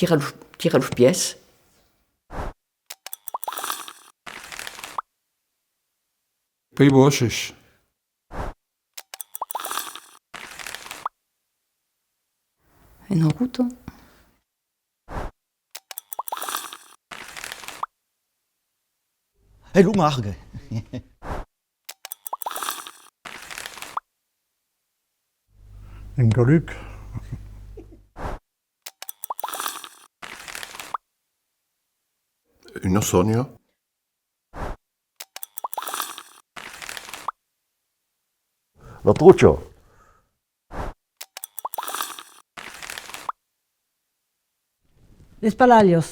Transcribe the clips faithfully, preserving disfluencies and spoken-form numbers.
Tira los, tira los pièis. Pels bòsces. Una rota. E lo margue. Un caluc. Una sònia. La tròcha. Les palalhas.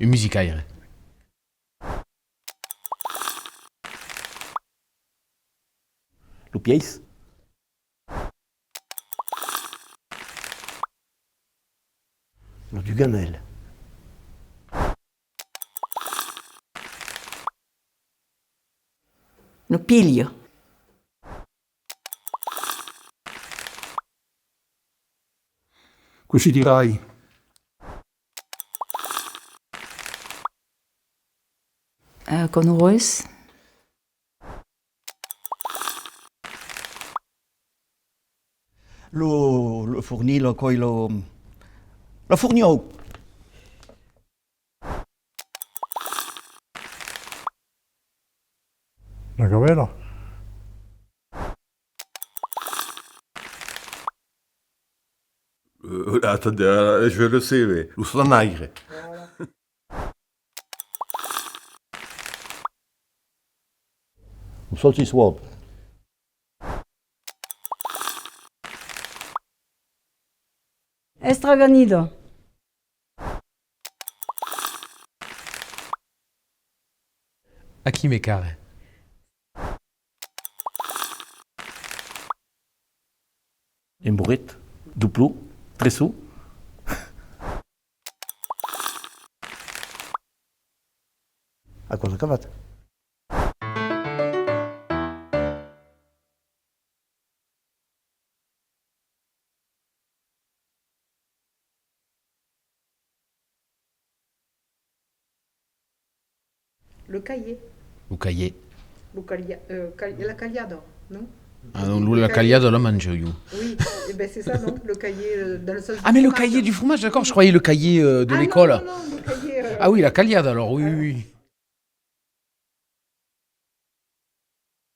Un musicaire. Lo pièis. Lo duganèl. Lo pilha. Cossí dirai? Eh, còrnol. Lo, lo fornil, aquò's lo, la forniá. La gavèla. Euh, attendez, euh, je le sais, mais lo sanaire. Lo salsisson. Estraganida. Aquí me carre. Un boret, doblon, tres sons. Aquò's acabat. Le cahier. Lo cahier. Lo calia-, euh, cal-, la caliada, non? Ah, donc, lo, la caliada, la mangeu, ieu. Oui, eh ben, c'est ça, non? Le cahier, euh, dans le sens du fromage. Ah, mais le cahier du fromage, d'accord, je croyais le cahier, euh, de l'école. Ah, non, non, non, le cahier, euh, ah oui, la caliada, alors, oui, oui, oui.